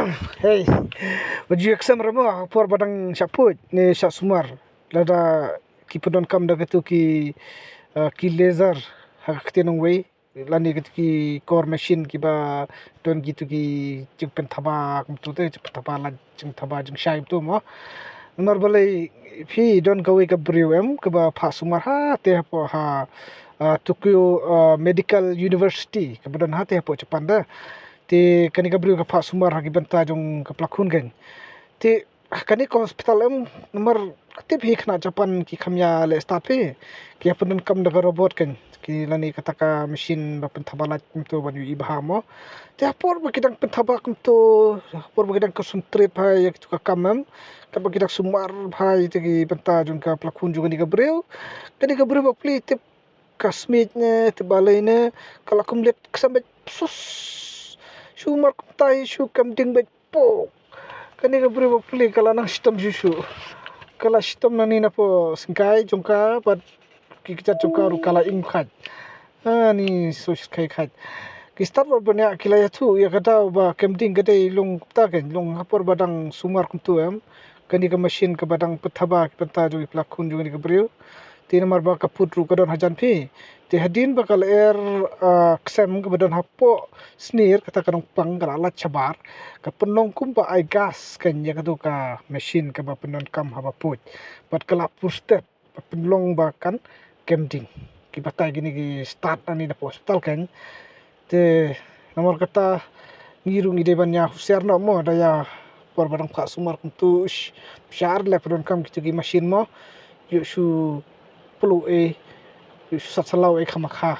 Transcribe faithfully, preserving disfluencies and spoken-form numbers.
Hei, ba ju ïa khlem remo ha por ba dang shah puit ne shah sumar, lada ki pyndonkam da kito ki, ah, ki laser ha ka ktien nongwei, lane kito ki kor machine kiba don kito ki jingpynthaba kumto te, jingpynthaba la jingthaba jingshai kumto mo. Namar balei phi don kawei ka briew em kaba phah sumar ha te hapoh ha, ah, Tokyo, ah, Medical University kaba don ha te hapoh Japan da. Te kane ka briew ka phah sumar ha ki bynta jong ka pla khun kan. Te ha kane ka hospital em, namar ka tip hi khynnah Japan ki kham ïa leh stad phi. Ki ïa pyndonkam da ka robot kan. Ki lane kata ka machine ba pynthaba lait kumto ban ïohi bha mo. Te ha por ba ki dang pynthaba kumto, ha por ba ki dang concentrate bha ïa kito ka kam em, katba ki dang sumar bha ïa ki bynta jong ka pla khun jong kane ka briew. Kane ka briew ba pli tip ka smit ne, tip balei ne, ka la kum leit khlem beit, sus. Shu mar kumta hi, shu kam ding beit, pok. Kane ka briew ba pli ka la nang shitom shuh shuh. Ka la shitom nangne napoh syngkai jong ka bad ki kjat jong ka ruh ka la ing khait. Ani so shyrkhei khait. Ki stad bad bniah ki la ïathuh ïa ka daw ba kam ding ka dei long kumta kan, long ha por ba dang sumar kumto em. Kane ka machine kaba dang pynthaba ki bynta jong ki pla khun jong kane ka briew. Te namar ba ka pud ruh ka don hajan phi. Te hadien ba ka lyer, ah, ksem kaba don hapoh snier, kata ka nongpang ka la lait shabar. Ka pynlong kumba ai gas kan ïa kato ka machine kaba pyndonkam haba puit. Bad ka la pur stet ba pynlong ba kan kam ding. Ki batai kine ki stad nangne napoh hospital kan. Te namar kata ngi ruh ngi dei ban ïa husiar noh mo, da ïa por ba dang phah sumar kumto, ish, bishar leh pyndonkam kito ki machine mo. Ïoh shu pynlong ei, ïoh shu sat salaw ei khamakha.